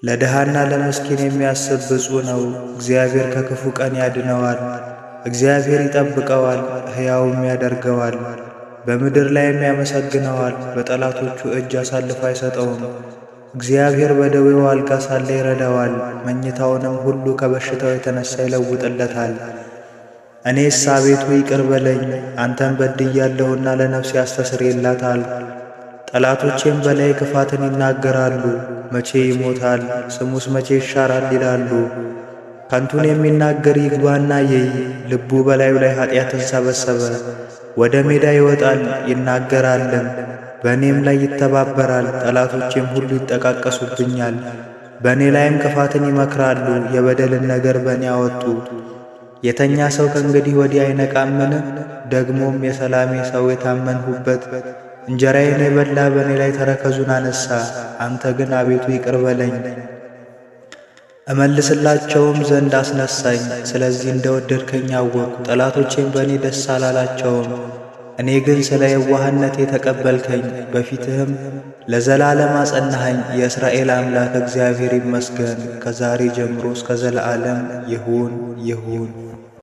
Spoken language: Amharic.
ለድሃና ለምስኪን የሚያስብ ብፁዕ ነው። እግዚአብሔር ከክፉ ቀን ያድነዋል። እግዚአብሔር ይጠብቀዋል፣ ሕያውም ያደርገዋል። በምድር ላይም ያመሰግነዋል። በጠላቶቹ እጅ አሳልፎ አይሰጠውም። እግዚአብሔር በደዌው አልጋ ሳለ ይረዳዋል፣ መኝታውንም ሁሉ ከበሽታው የተነሣ ይለውጥለታል። እኔስ አቤቱ ይቅር በለኝ፣ አንተን በድያለሁና ለነፍሴ አስተስርይላታል። ጠላቶቼም በላይ ክፋትን ይናገራሉ። መቼ ይሞታል ስሙስ መቼ ይሻራል ይላሉ። ከንቱን የሚናገር ይግባና ይይ፣ ልቡ በላዩ ላይ ኃጢአትን ሰበሰበ። ወደ ሜዳ ይወጣል ይናገራልም፣ በእኔም ላይ ይተባበራል። ጠላቶቼም ሁሉ ይጠቃቀሱብኛል፣ በእኔ ላይም ክፋትን ይመክራሉ። የበደልን ነገር በእኔ አወጡ። የተኛ ሰው ከእንግዲህ ወዲህ አይነቃምን? ደግሞም የሰላሜ ሰው የታመንሁበት እንጀራዬን የበላ በእኔ ላይ ተረከዙን አነሳ። አንተ ግን አቤቱ ይቅር በለኝ እመልስላቸውም ዘንድ አስነሳኝ። ስለዚህ እንደ ወደድከኝ አወቅሁ። ጠላቶቼም በእኔ ደስ አላላቸውም። እኔ ግን ስለ የዋህነቴ ተቀበልከኝ፣ በፊትህም ለዘላለም አጸናኸኝ። የእስራኤል አምላክ እግዚአብሔር ይመስገን፣ ከዛሬ ጀምሮ እስከ ዘለዓለም ይሁን ይሁን።